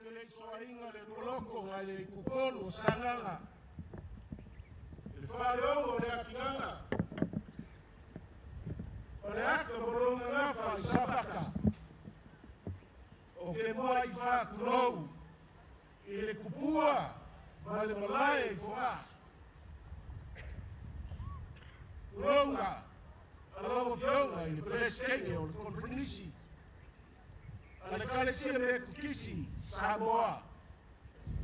Feleisoaiga o le lua nai le Itutolu o Sagaga, le Faleono o le Atigaga, Faleata ma lona gafa i Safata. Ou te muai faatulou i le tupua ma le malae i Fogaa. Tulouna lau Afioga i le Peresetene o le Koneferenisi a le Ekalesia Metotisi i Samoa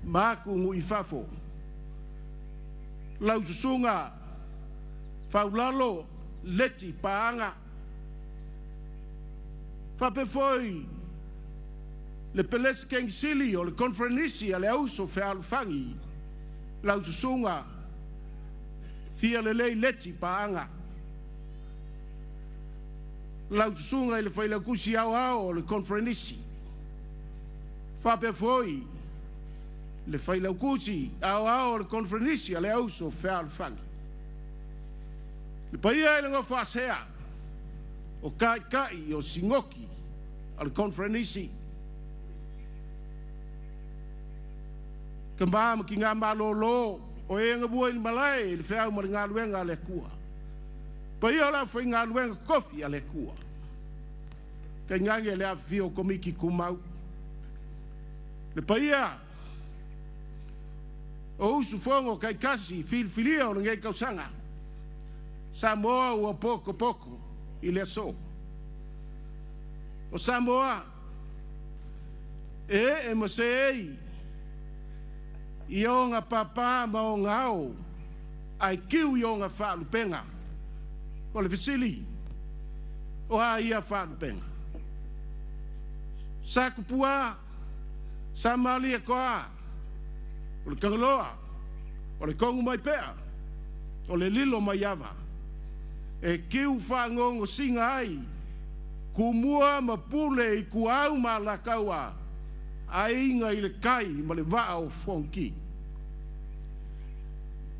ma atunuu i fafo. Lau Susuga Faulalo Leti Paaga, faapea foi le Peresetene Sili o le Koneferenisi a le Auuso Fealofani, lau Susuga Fialelei Leti Paaga. Lau Susuga i le Failautusi Aoao o le Koneferenisi, faapea foi le Failautusi Aoao o le Koneferenisi a le Auuso Fealofani. Le paia i le nofo a sea o Taitai o Sinoti a le Koneferenisi, tama ma tina malolo o e na mua i le malae i le feau ma le galuega a le Atua. Paia o le aufaigaluega totofi a le Atua, tainane le afifio o Komiti Tumau. Le paia o usufono taitasi filifilia o lenei tausaga, Samoa ua potopoto i le aso. O Samoa e ee ma seei i ona papa ma ona ao ae tiu i ona faalupega. O le fesili, o a ia faalupega? Sa Tupua, sa Malietoa, o le Tagaloa, o le Tonumaipea, o le Lilomaiava, e tiu faanonosina ai Tumua ma Pule, Ituau ma Alataua, Aiga i le Tai ma le Vaa o Fonoti.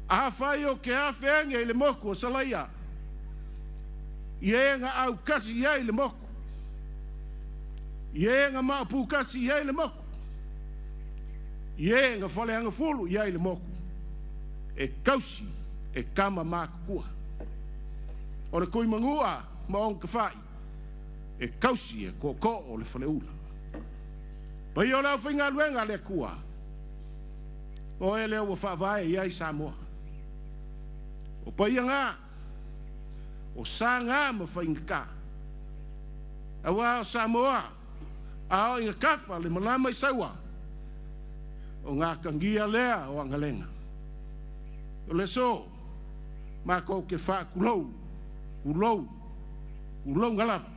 Afai ou te afe ane i le motu o Salaia, i e na autasi i ai le motu, i e na maoputasi i ai le motu, i e na faleagafulu i ai le motu, e tausi e tama matutua. O le Tuimanua ma ona tafai, e tausi e tootoo o le Faleula. Paia o le aufaigaluega a le Atua, o oe lea ua faavae i ai Samoa. O paia na, o sa na ma faigata, aua o Samoa a oo ina tafa le malama i Saua, ona atagia lea o agalega. O le aso, matou te faatulou, tulou, tulouna lava.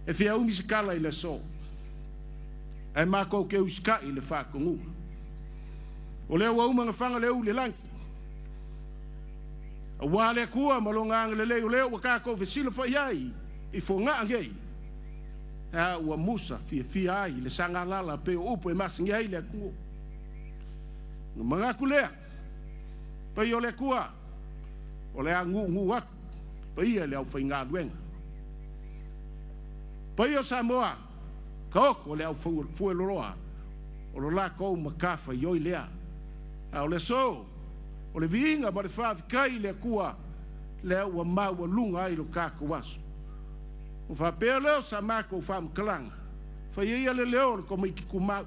E fia umi se tala i le aso, ae matou te usitai i le faatonuga. O lea ua uma ona fana le ū i le lagi, aua le Atua ma Lona agalelei o lea ua tatou fesilafai ai i Fogaa nei, a ua musa fiafia ai le Sagalala pei o upu e masani ai le atunuu. Ona manatu lea, paia o le Atua, o le a nuunuu atu paia i le aufaigaluega. Paia o Samoa, taoto le aufueloloa o lo latou matafaioi lea. A o le aso, o le viiga ma le faafetai i le Atua lea ua maualuga ai lo tatou aso. Ua faapea lea o sa matou faamatalaga, fai ia le leo o le Komiti Tumau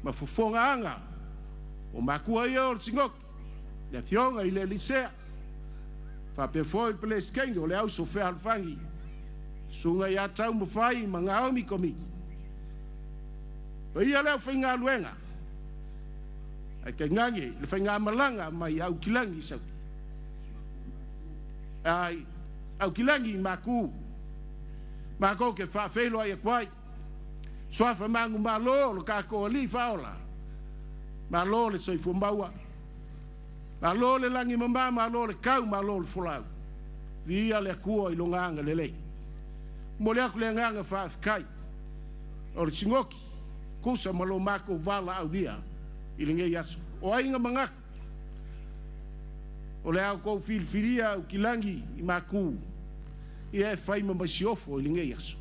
ma fofogaaga o matua ia o le Sinoti, le Afioga i le Elisea, faapea foi le Peresetene o le Auso Fealofani, Susuga ia Taumafai ma Naomi Komiti, paia le aufaigaluega, ae tainane le faigamalaga mai Aukilani i Saute, ai Aukilani i Maku. Matou te faafeiloai atu ai, suafa manumalo o lo tatou Alii Faaola, malo le soifua maua, malo le lagi e mama, malo le tau, malo le folau. Viia le Atua i Lona agalelei. Momoli atu le agaga faafetai o le Sinoti tusa ma lo matou valaaulia i lenei aso. O ai na manatu o le a outou filifilia Aukilani i Maku ia e fai ma masiofo i lenei aso?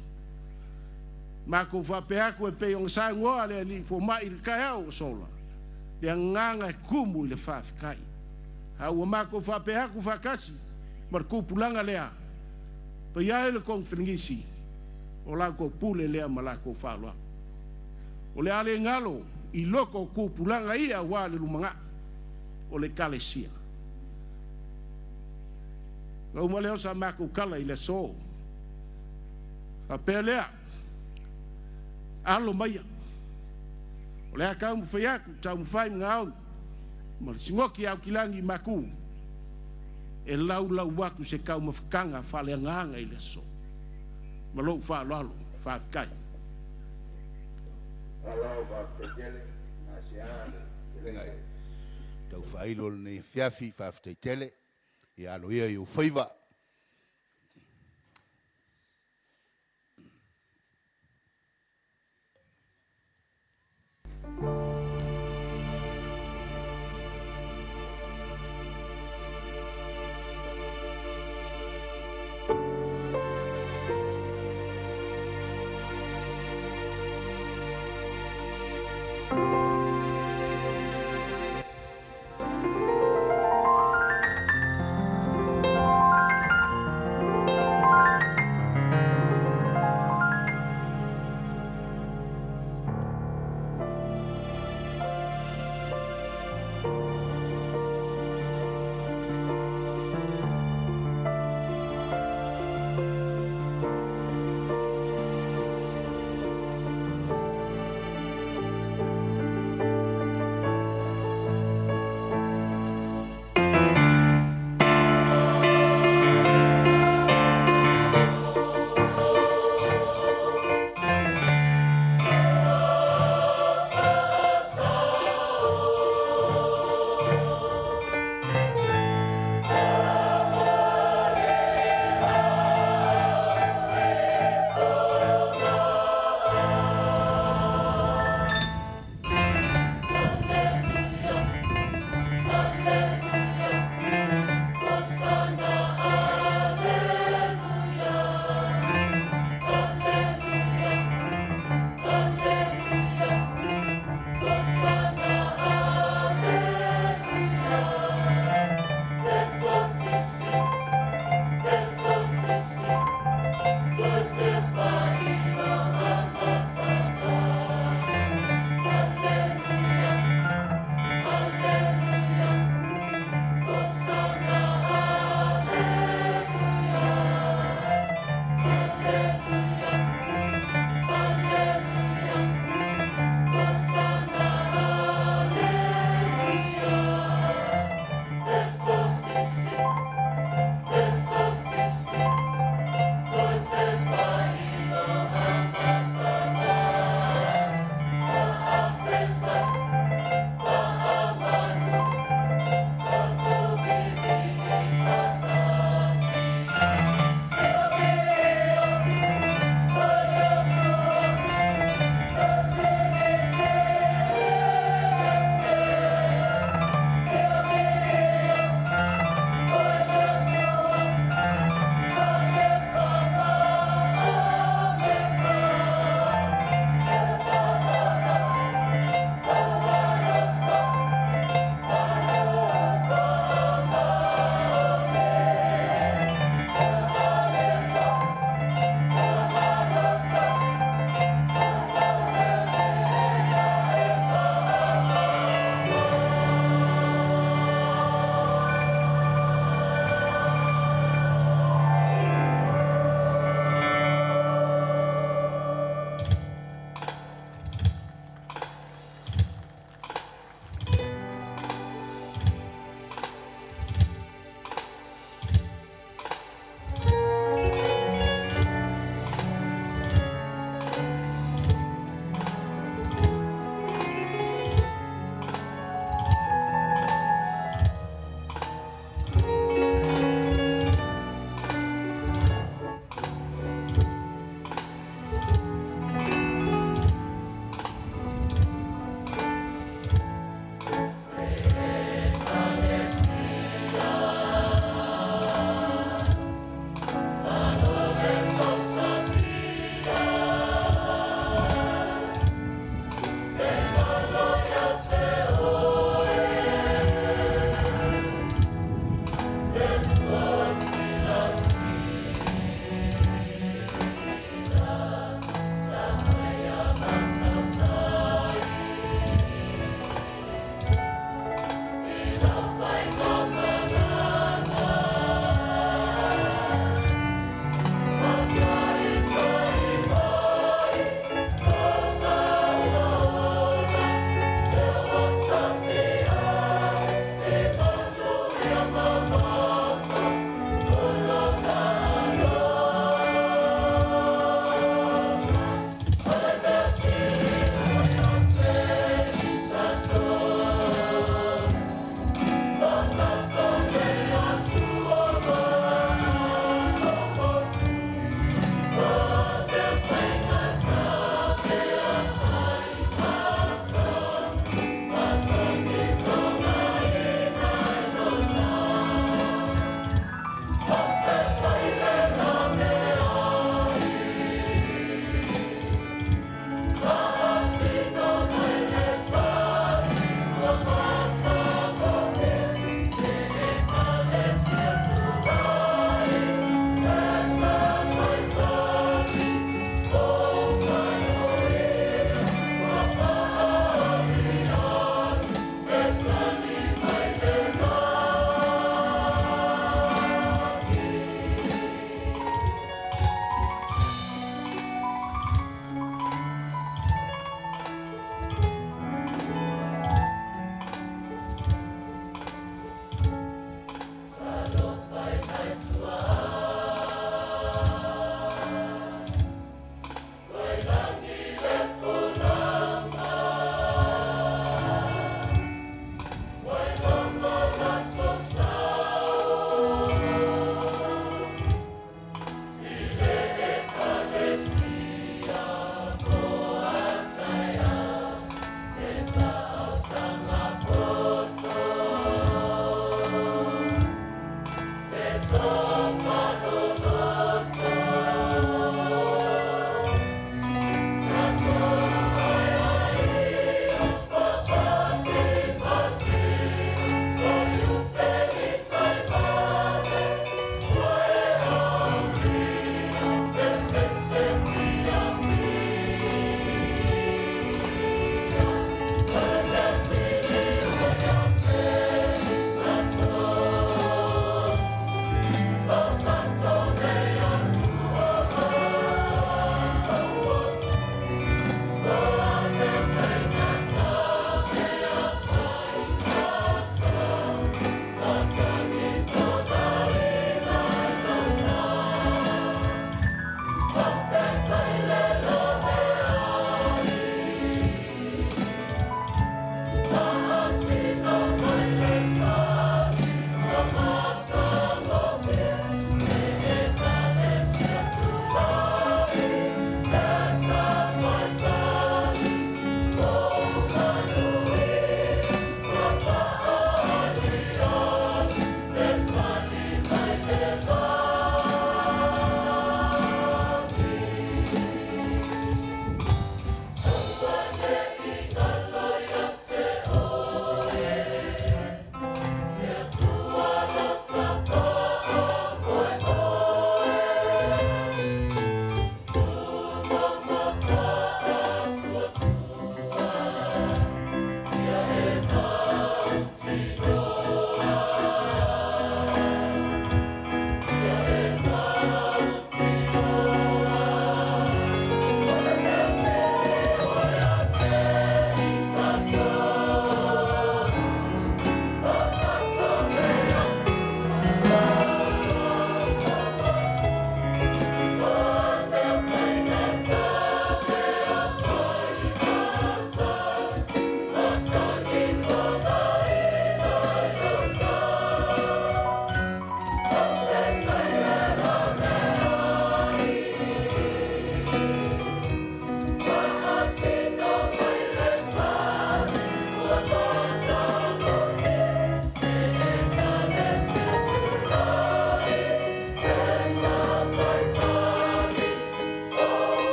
Makou faapea atu e pei ona saunoa le alii fomai i le taeao ua sola, le agaga e tumu i le faafetai. A ua matou faapea atu faatasi ma le tupulaga lea, paia e o le Koneferenisi, o la outou pule lea ma la outou faaaloalo. O le a le galo i loko o tupulaga ia aua le lumanai o le Ekalesia. Ona uma lea o sa matou tala i le aso, faapea lea, alo maia, o le a taumafai atu, taumafai ma gaoi ma le sigoki Aukilagi Maku e laulau atu se taumafataga faaleagaga i le aso. Ma lou faaaloalo, faafetai. Tau faailo o lenei afiafi, faafetai tele. Ia alo ia i ou faiva.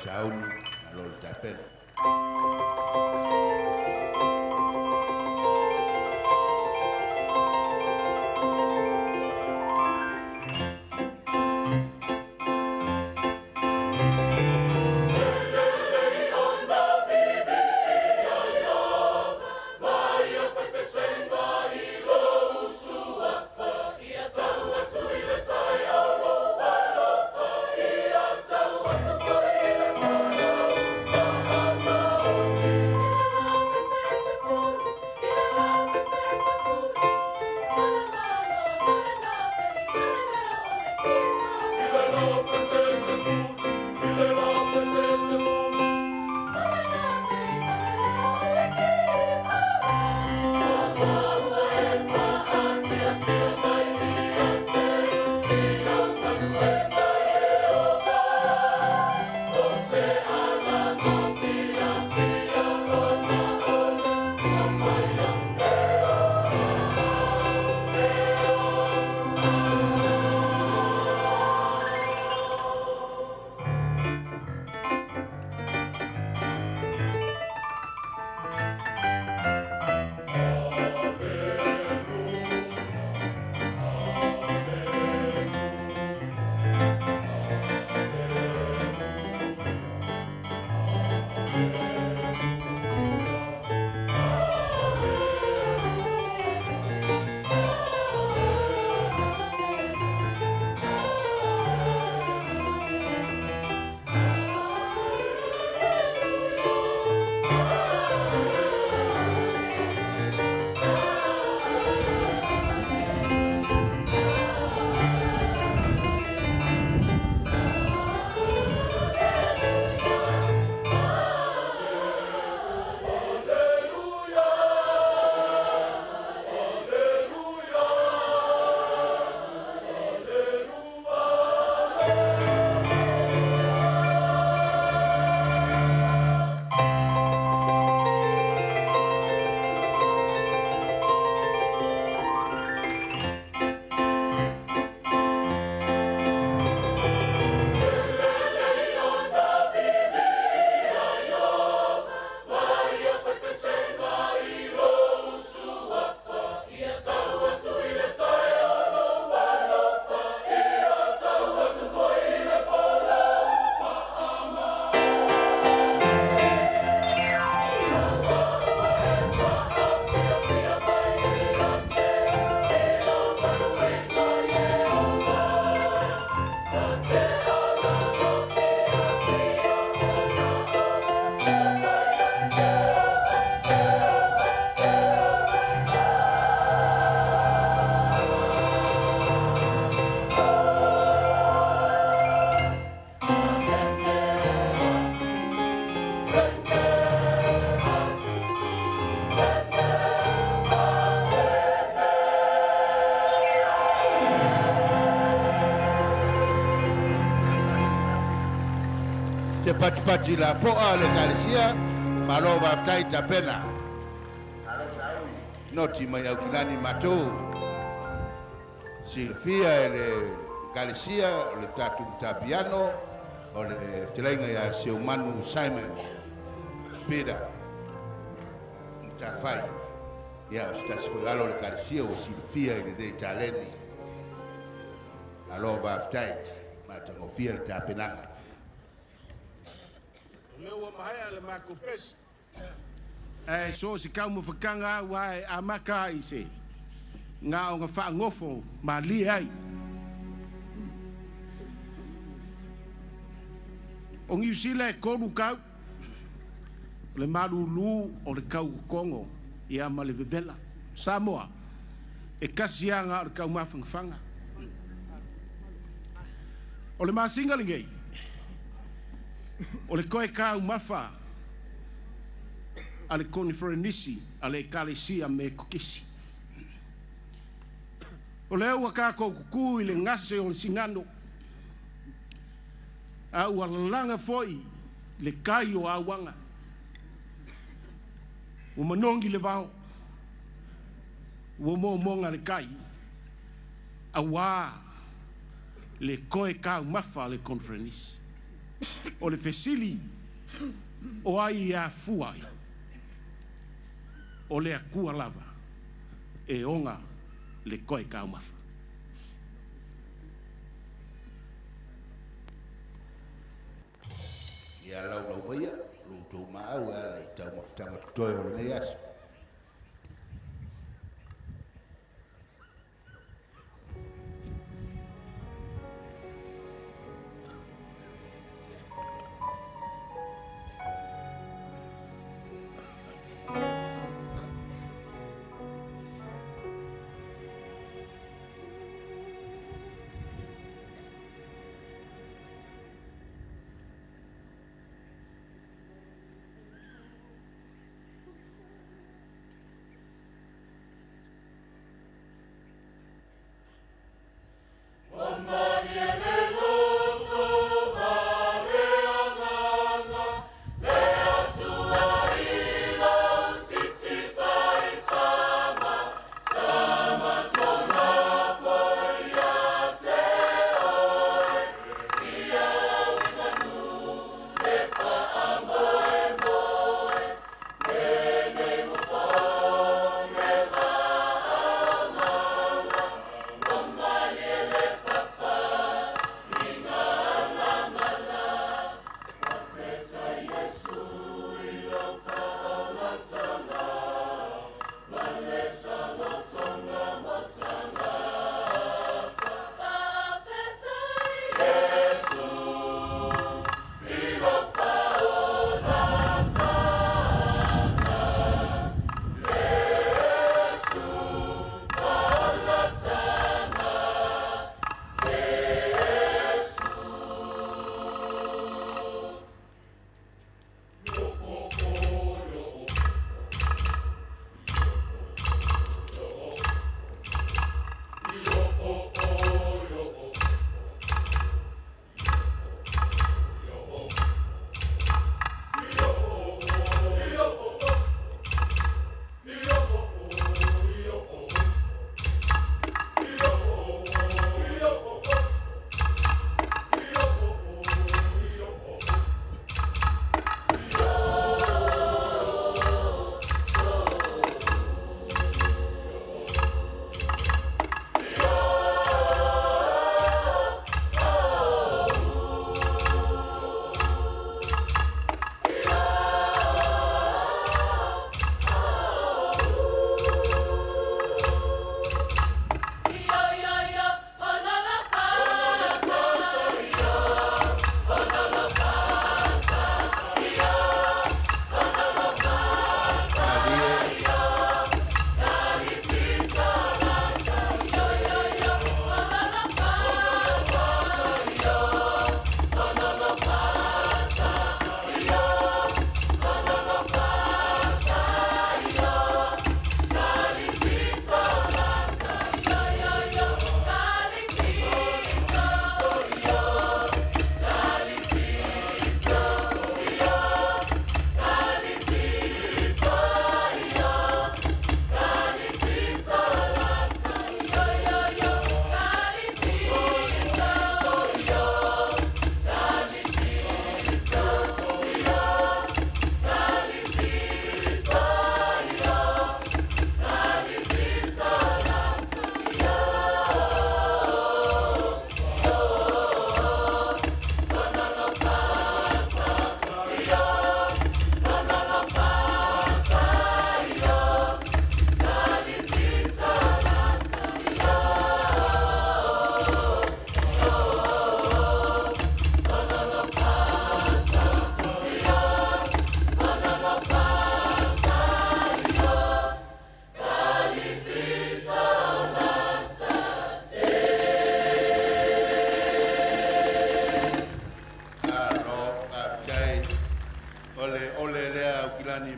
sauni, malo le tapena. Se patipati la po'a le kalesia, malo faafetai tapena. Noti mai Aukilani matou. Silafia e le ekalesia o le tatou matapiano o le fetalaiga ia Seumanu Simon Peter Matafai. Ia, o se tasi foi alo o le ekalesia ua silafia i lenei taleni. Malo faafetai, matagofie le tapenaga. O lea ua maea le matou pese. Ae so o se taumafataga lava ua e amata ai se na ona faagofo malie ai. O Niu Sila e 3 tau, o le malulu o le tautotogo ia ma le vevela. Samoa, e kasi aga o le taumafagafaga. O le masina lenei, o le toe taumafa a le Koniferenisi a le Ekalesia Metotisi. O lea ua tatou tutu i le gase o le sigano, a ua lalaga foi le tai o auaga, ua manogi le vao, ua momoga le tai, aua le toe taumafa a le Koniferenisi. O le fesili, o ai e afua ai? O le Atua lava e ona le toe taumafa. Ia laulau maia lo outou maau e ala i taumafataga totoe o lenei aso.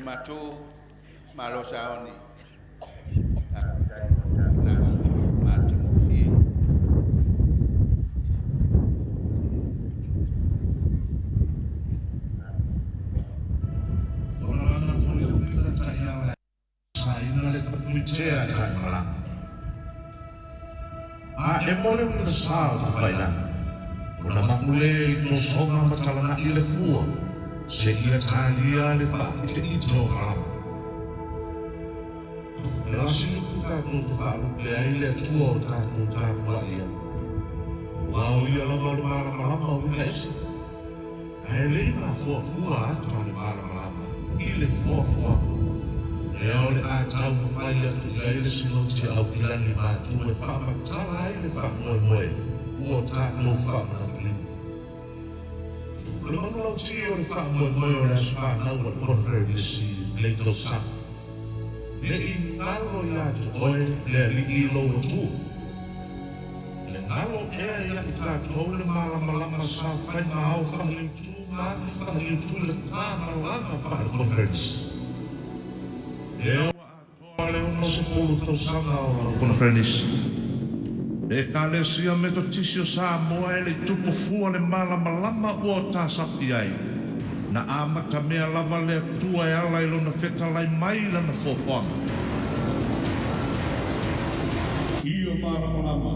Matou malo sauni. Na matagofie. Sa ina le tapuitea taimalaga. A e mo le uila sa o tafailagi. Ona mapu e i tosoga ma talagaʻi le fua seia talia le faaiteite o malama. E lasinuku tatou te faalupe ai le Atua o tatou tapuaʻi ai, auā o ia lava o le malamalama uiga ese, ae le i mafuafua ata o le malamalama i le foafoaga lea o le a taumafai atu i ai le Sinoti a Aukilagi Matu e faamatala ai le faamoemoe ua tatou faamanatuina. O le manulauti o le faamoemoe o le aso fanau a le Koneferenisi i lenei tausaga, ne i galo ia te oe le Alii lou Atua. E le galo ea ia i tatou le malamalama sa fai ma ao faaliutu ma afi faaliutu i le ta malaga faale-Koneferenisi. Lea ua atoa le 60 tausaga o lau Koneferenisi. Le Ekalesia Metotisi o Samoa e le i tupu fua le malamalama ua o tasapi ai, na amatamea lava le Atua e ala i Lona fetalai mai i Lana foafoaga. Ia malamalama.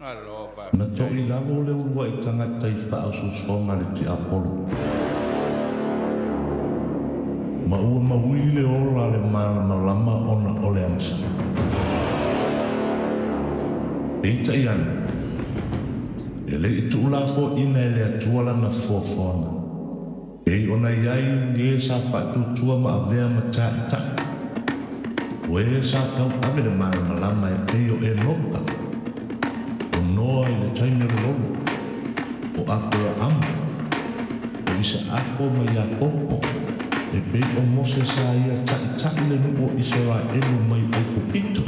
Malo Na faafetai. toʻilalo le uluaʻi tagata i faaosoosoga a le tiapolo, ma ua maui le ola a le malamalama ona o le agasala. Peitai ane, e le i tuulafoaina e le Atua lana foafoaga, pei ona i ai i e sa faatuatua ma avea ma taitai, o e sa tauave le malamalama e pei o Enoka, o Noa i le taimi o le lola, o Aperaamo, o Isaako ma Iakopo, e pei o Mose sa ia taʻitaʻi le nuu o Isaraelu mai Aikupito.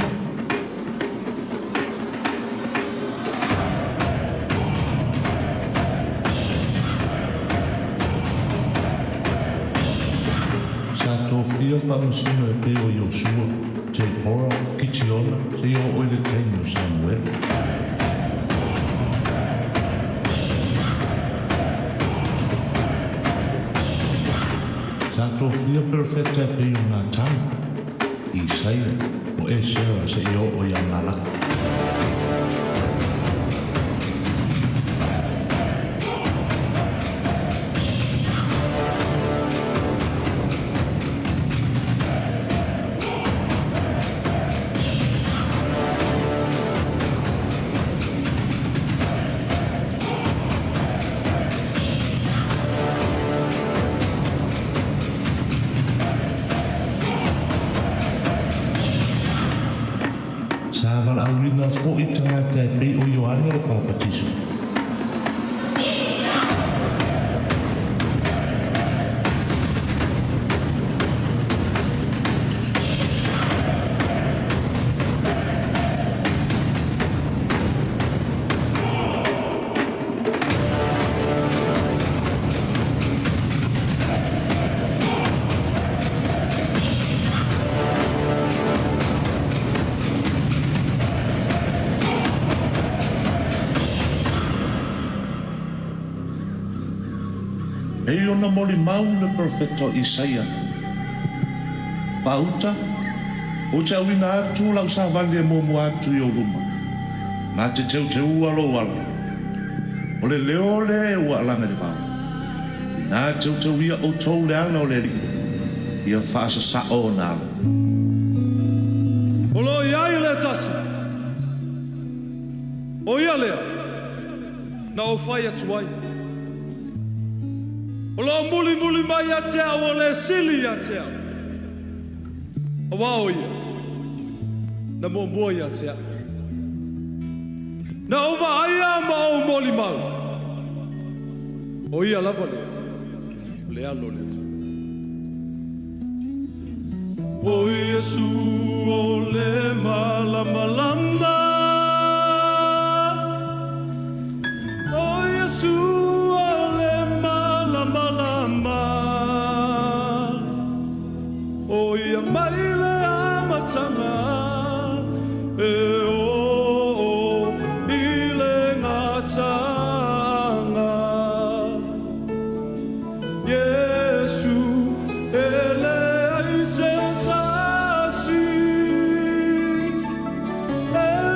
Sa tofia faamasino e pei o Iosua, Tepora, Kitiona, seia oo i le taimi o Samuele. Sa tofia perofeta e pei o Natana, Isaia, o Esera seia oo ia Malaki. Sa valaauina foi tagata e pei o Ioane le Papatiso. Pei ona molimau le perofeta o Isaia, Pauta, ou te auina atu lau savali e muamua atu i ou luma. Na te teuteua lou ala. O le leo lea ua alaga i le vao. Inā teuteuia outou le ala o le Alii, ia faasasao ona ala. O lo o i ai le Tasi, o Ia lea na ou fai atu ai, O lo o mulimuli mai ia te au o le sili ia te au, aua o Ia na muamua ia te au. Na ou vaaia ma ou molimau, o Ia lava lea, o le Alo o le Atua. O Iesu o le malamalama, O Iesu o le malamalama, O ia mai le amataga e oo i le gataaga. Iesu e leai se tasi e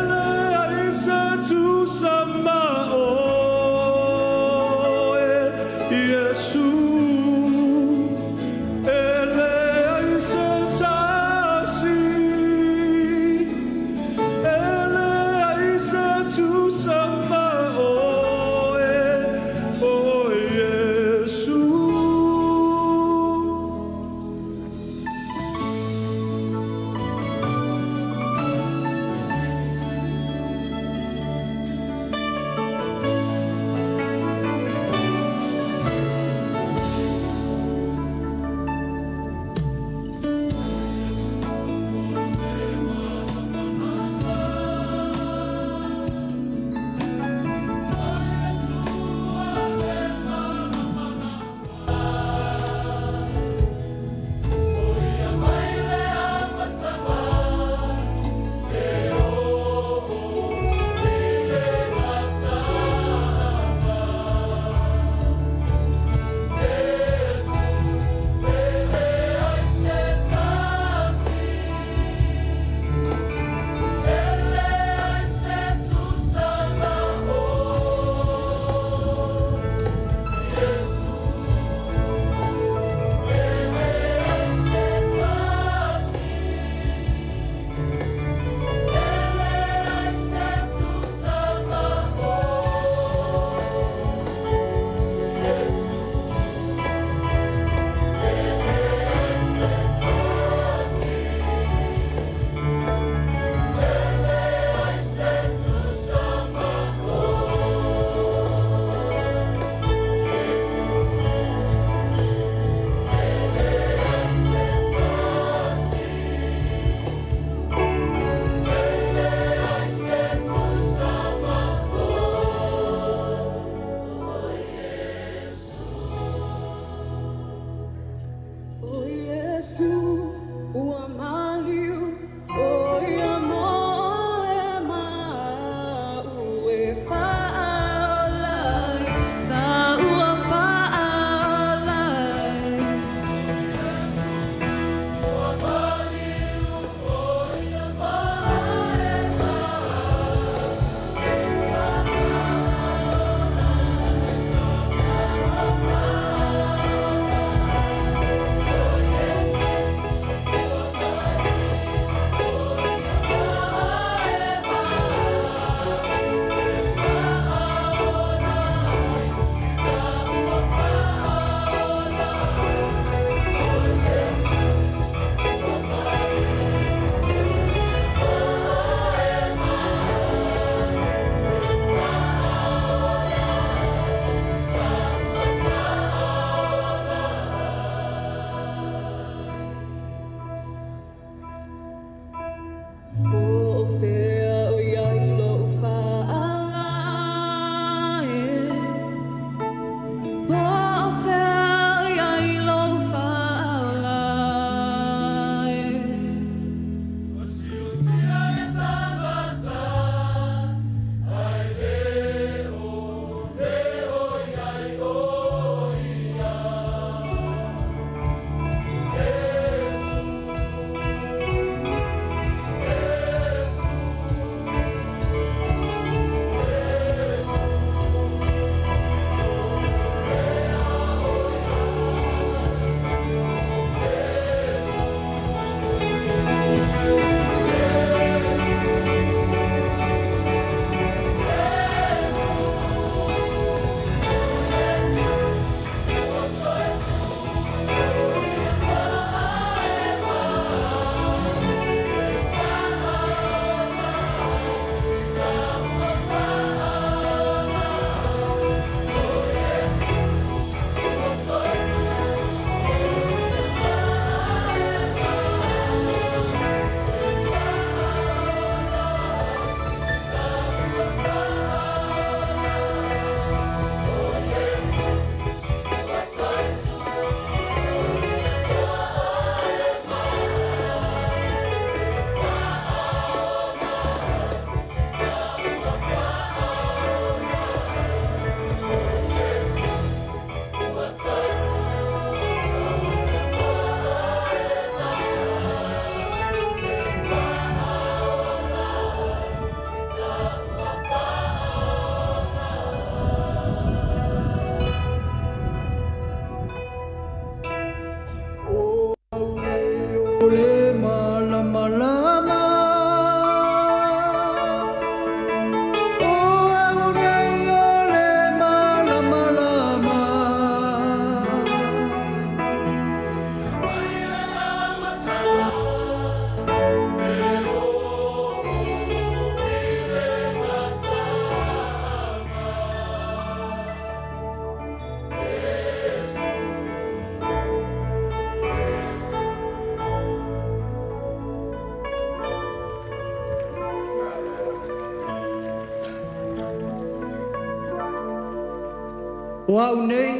O au nei,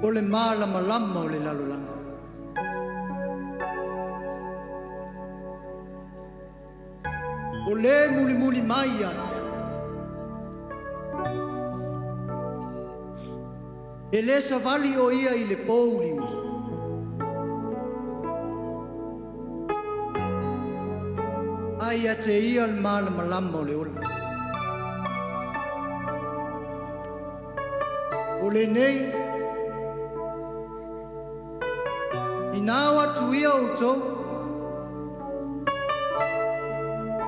o le malamalama o le lalolagi. O le mulimuli mai ia te au. E le savali o ia i le pouliuli. Ae ia te ia le malamalama o le ola. O lenei, ina o atu ia outou,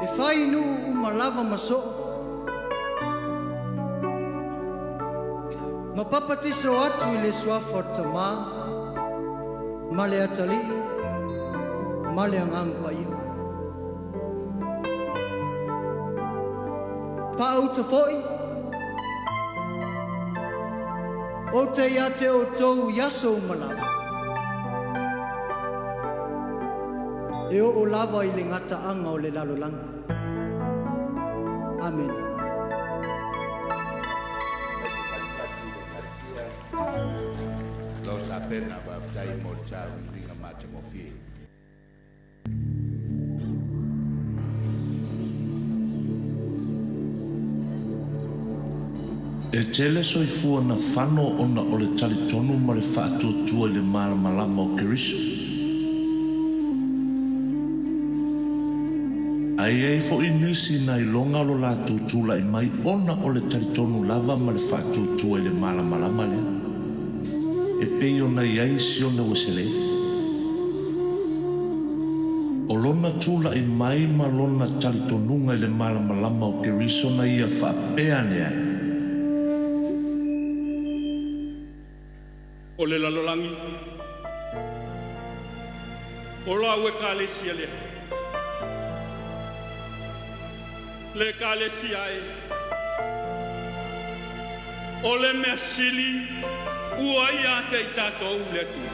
e fai nuu uma lava ma soo, ma papatiso atu i le suafa o le Tamā, ma le Atalii, ma le Agaga Paia. Paauta foi, ou te ia te outou i aso uma lava. E oo lava i le gataaga o le lalolagi. Amene. Lo sapena faafetai mo le sauniga matagofie. E tele soifua na fano ona o le talitonu ma le faatuatua i le malamalama o Keriso. Ae i ai foi nisi na iloga lo latou tulai mai ona o le talitonu lava ma le faatuatua i le malamalama lea, e pei ona i ai Sione Ueselei. O lona tulai mai ma lona talitonuga i le malamalama o Keriso na ia faapea ane ai. O le lalolagi, o lau ekalesia lea. Le ekalesia e. O le mea sili ua ia te i tatou le Atua.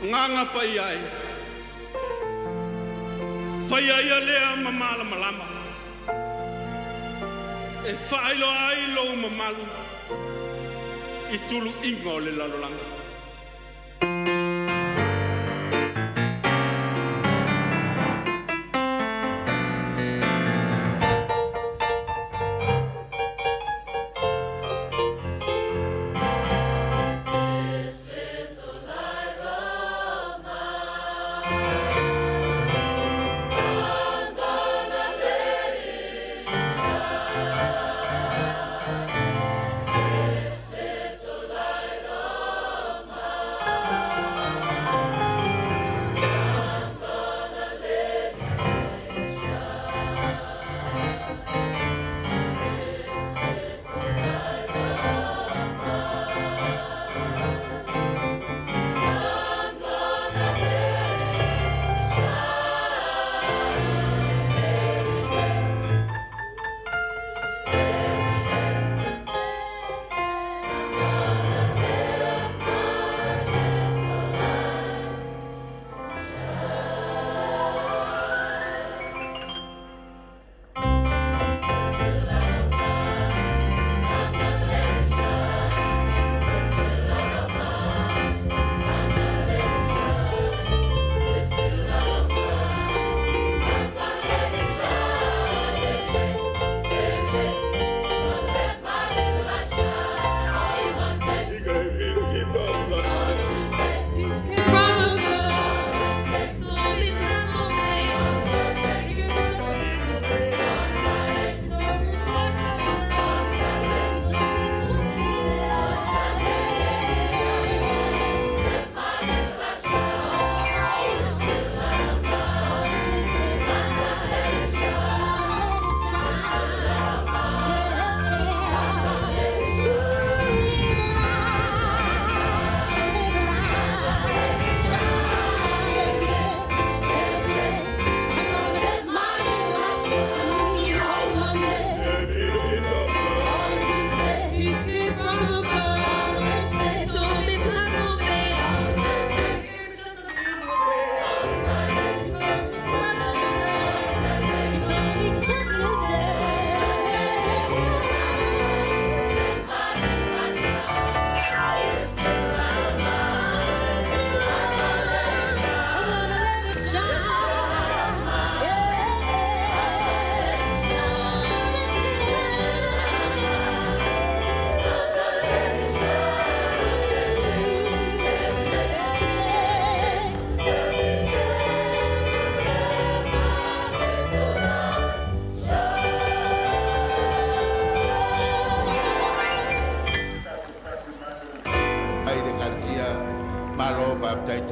Agaga Paia e. Faia ia lea ma malamalama. E faailoa ai lou mamalu i tuluiga o le lalolagi. Little light of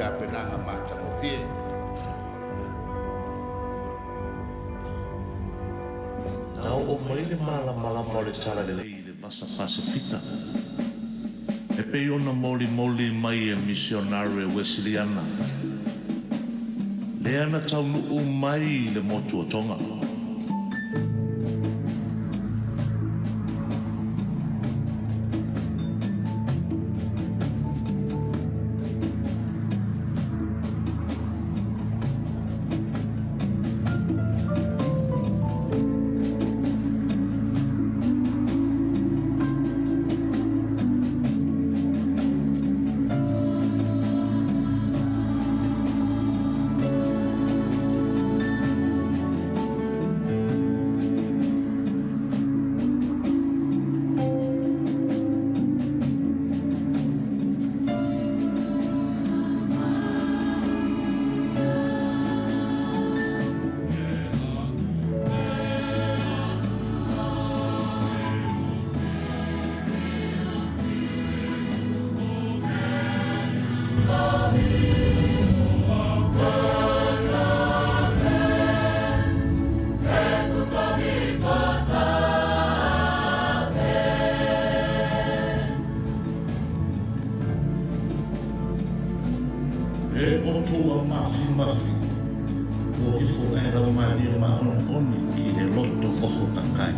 tapenaga matagofie. Na oo mai le malamalama o le Talalelei i le Vasa Pasefika, e pei ona molimoli mai e misionare Uesiliana, lea na taunuu mai i le motu o Toga. E outou a mafimafi, ua ifo ae laumalie maʻoniʻoni i le loto oho takai.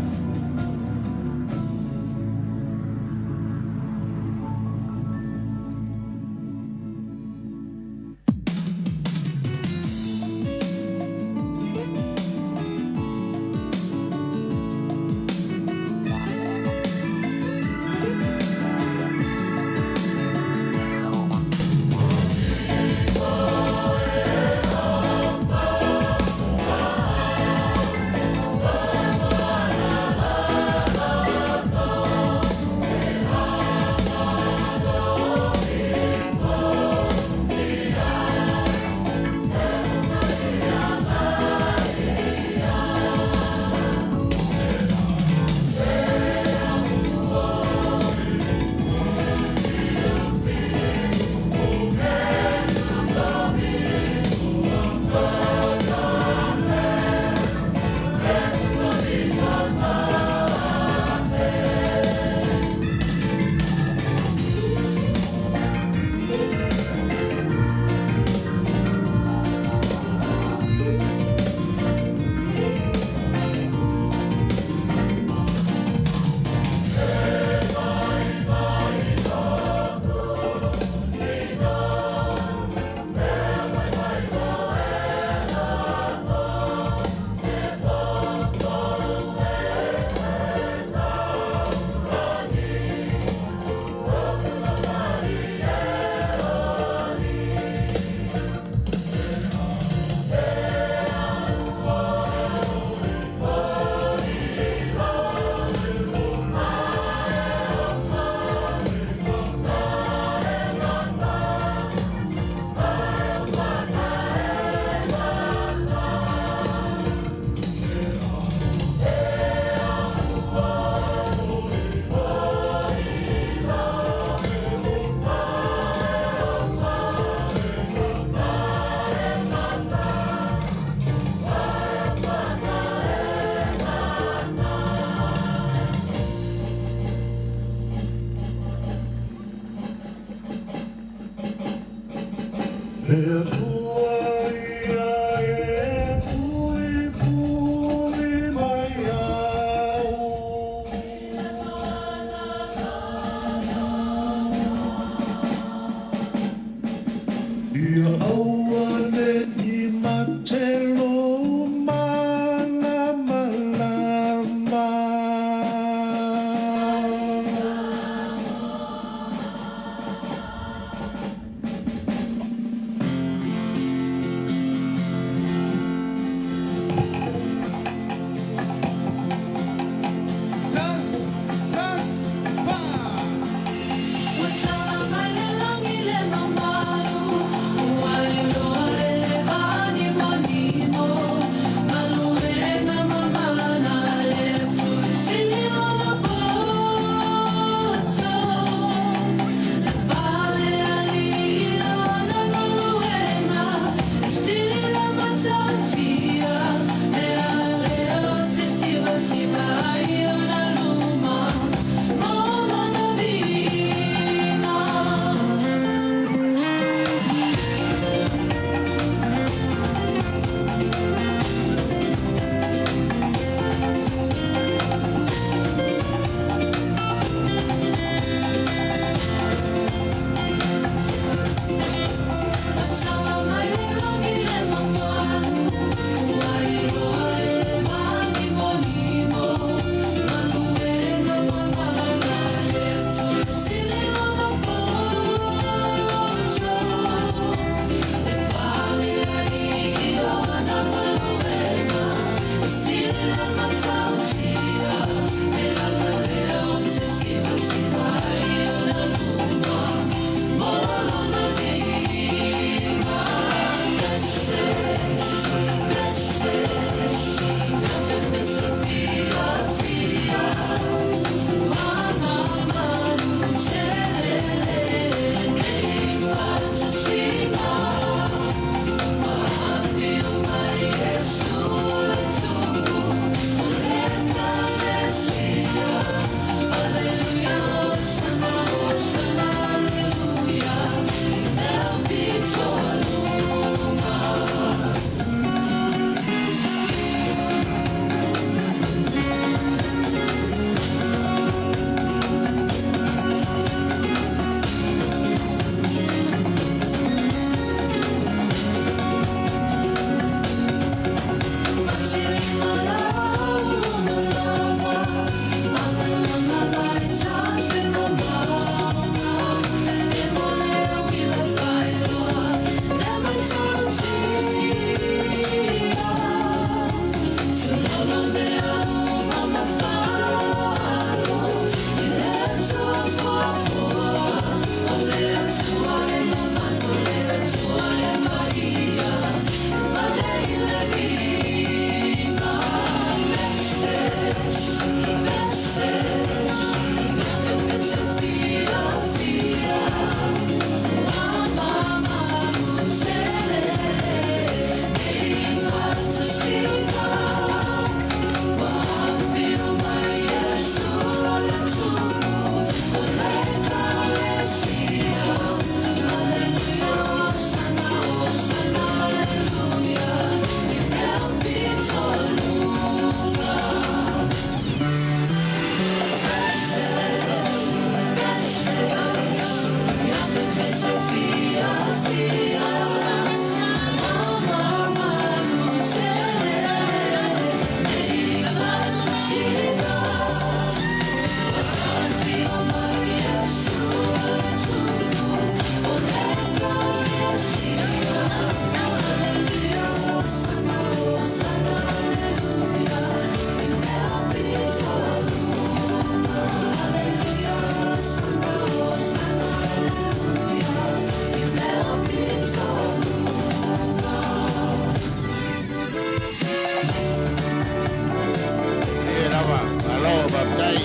E lava, malo, faafetai.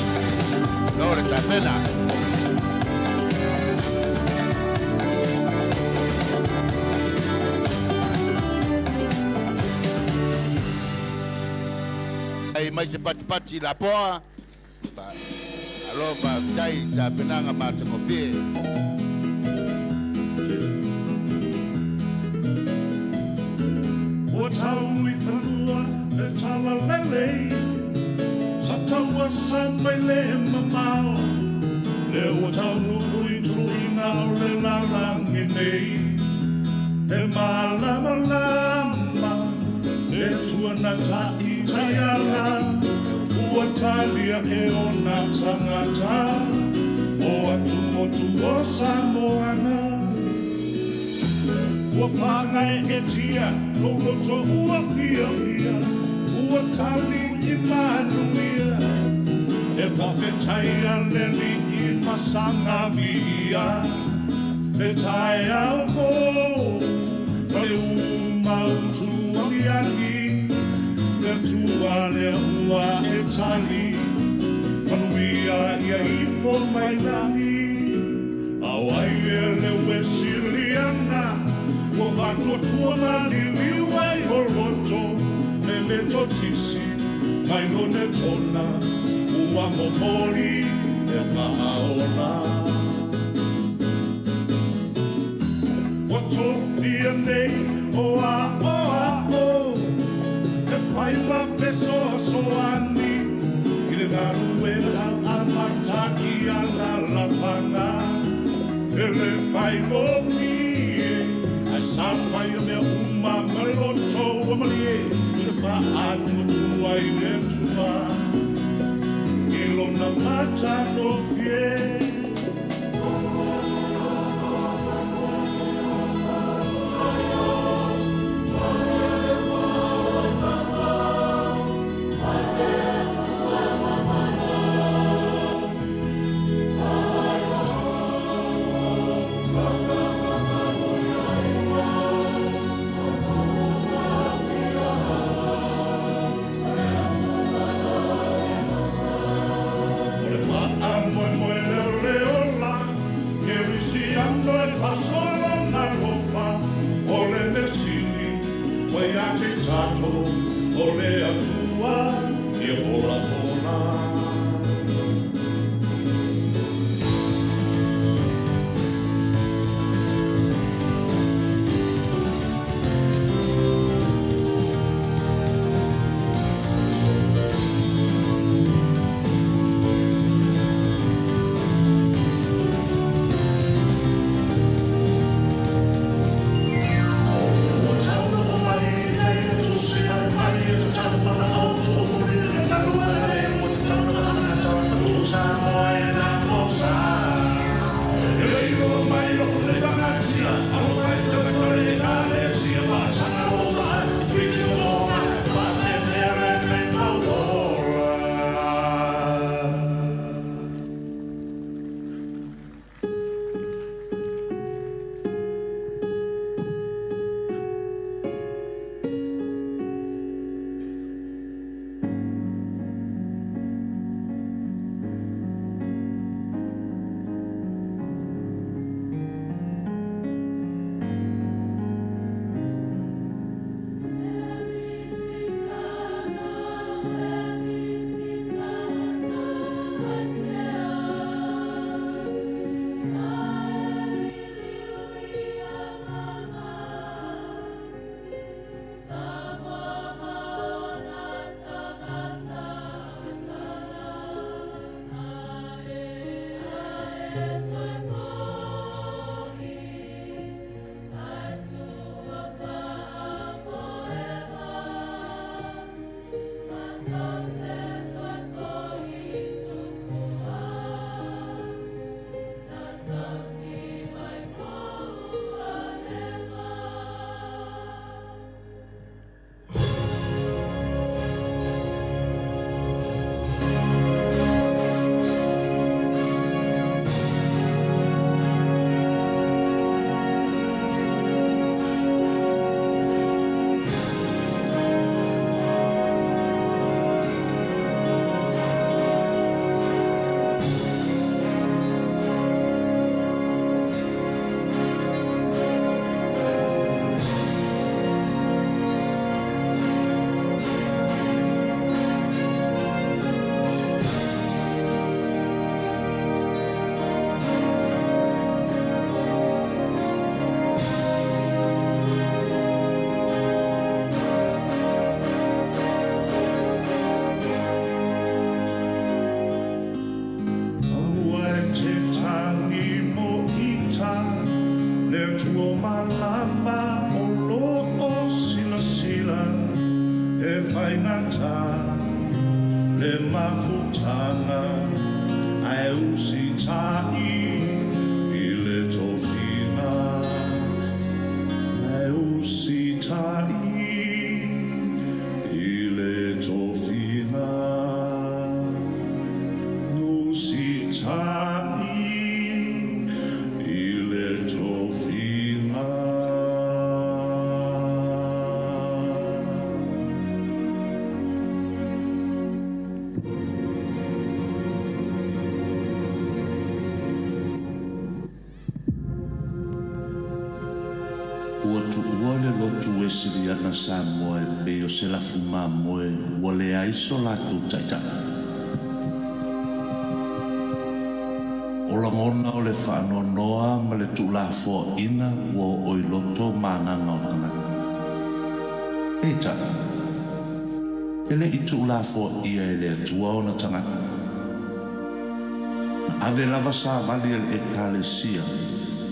Lo le tapena. Ai mai se patipati lapoa. Malo faafetai i tapenaga matagofie. Ua tau i fanua le talalelei, sa taua sa mai le mamao, le ua taunuu i tuluiga o le lalagi nei. E malamalama le Atua na taitaiala, ua talia e ona tagata, o atumotu o Samoana. Ua pagaeetia lou loto ua fiafia, ua tali i manuia. E faafetaia le Alii ma saga viia, le taeao fou ma le umautu agiagi. Le Atua lea ua e tali, manuia ia ifo mai lagi. A o ai e le Uesiliana, ua faatuatua maliliu ai o loto, le Metotisi mai Lonetona, ua momoli le faaola. Ua tofia nei o aʻoaʻo, e fai ma fesoasoani, i le galuega amata i alaalafaga. E le faigofie, ae sa faia mea uma ma le loto ua malie, i le faatuatua i le Atua, i lona matagofie. Le mafutaga ae usitaʻi i le tofiga ae usitaʻi i le tofiga usitaʻi i le tofiga. Ua tuua le lotu Uesiliana Samoa e pei o se lafu mamoe ua leai so latou taitai. O lagona o le faanoanoa ma le tuulafoaina ua oo i loto ma agaga o tagata. Peitai, e le i tuulafoaia e le Atua ona tagata. Na ave lava savali a le Ekalesia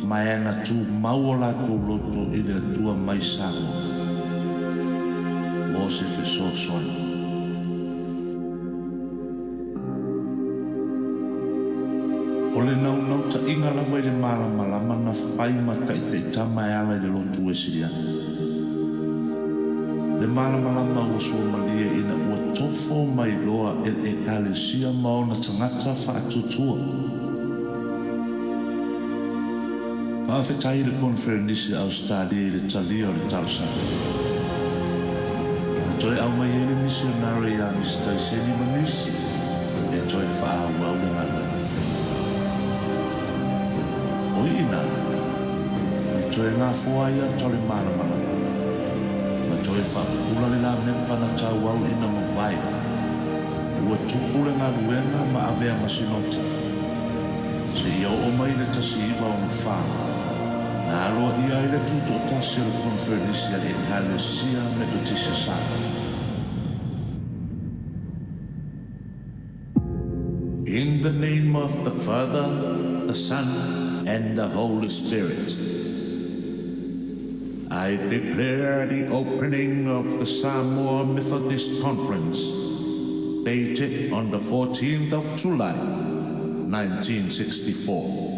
ma e na tumau o latou loto i le Atua mai Samoa mo se fesoasoani. O le naunautaiga lava i le malamalama na fai ma taitaitama e ala i le lotu Uesiliana. Le malamalama ua suamalie ina ua tofo mai loa e le Ekalesia ma ona tagata faatuatua. Faafetai i le Koneferenisi a Ausetalia i le talia o le talosaga. Na toe aumai ai le misionare ia Misi Taiseni ma nisi e toe faaauau le galuega. O i ina na toe gafoa ai ata o le malamalama, ma toe faapupula le lamepa na tauau ina mavae. Ua tupu le galuega ma avea ma sinota, seia oo mai le 1964, na aloaia ai le tutoatasi o le Koneferenisi a le Ekalesia Metotisi a Samoa. In the name of the Father, the Son, and the Holy Spirit, I declare the opening of the Samoa Methodist Conference, dated on the 14th of July, 1964.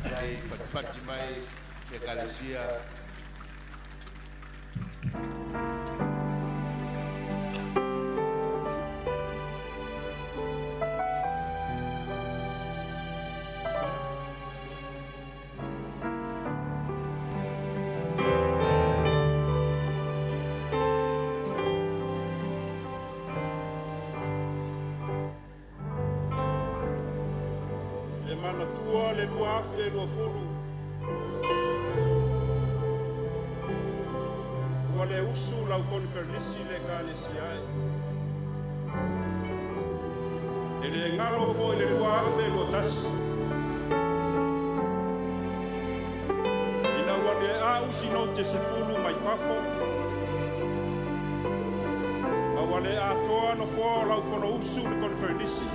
Nei patipati mai Ekalesia. E manatua le 2020 ua le usu lau koneferenisi i le Ekalesia ai. E le galo foi le 2021 ina ua le a'usi note 10 mai fafo ma ua le atoa nofoa o lau fonousu i le koneferenisi.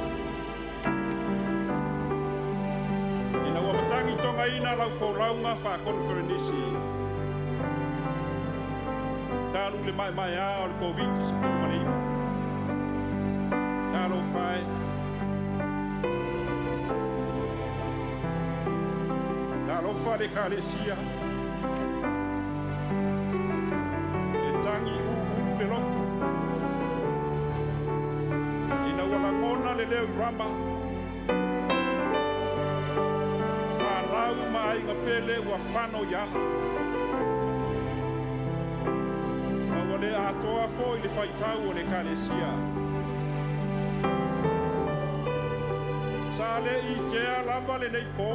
Faaleogaina lau folauga faakoneferenisi talu le maemaea o le Koviti-19. Talofa e! Talofa le Ekalesia, e tagi ūū le loto ina ua lagona le leo i Rama, fanau ma aiga pele ua fano i ala. Ma ua le atoa foi le faitau o le Ekalesia. Sa le itea lava lenei po,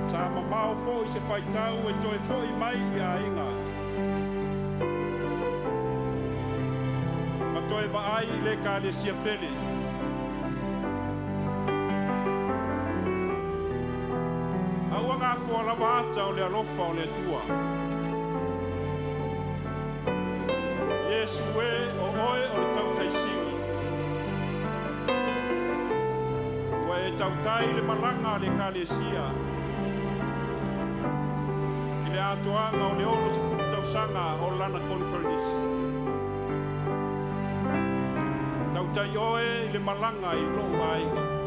sa mamao foi se faitau e toe foi mai i aiga ma toe vaai i le Ekalesia pele. A ua gafoa lava ata o le alofa o le Atua. Iesu e, o oe o le tautaisini. Ua e tautai le malaga a le Ekalesia i le atoaga o le 60 tausaga o lana koneferenisi. Tautai oe i le malaga i lou aiga.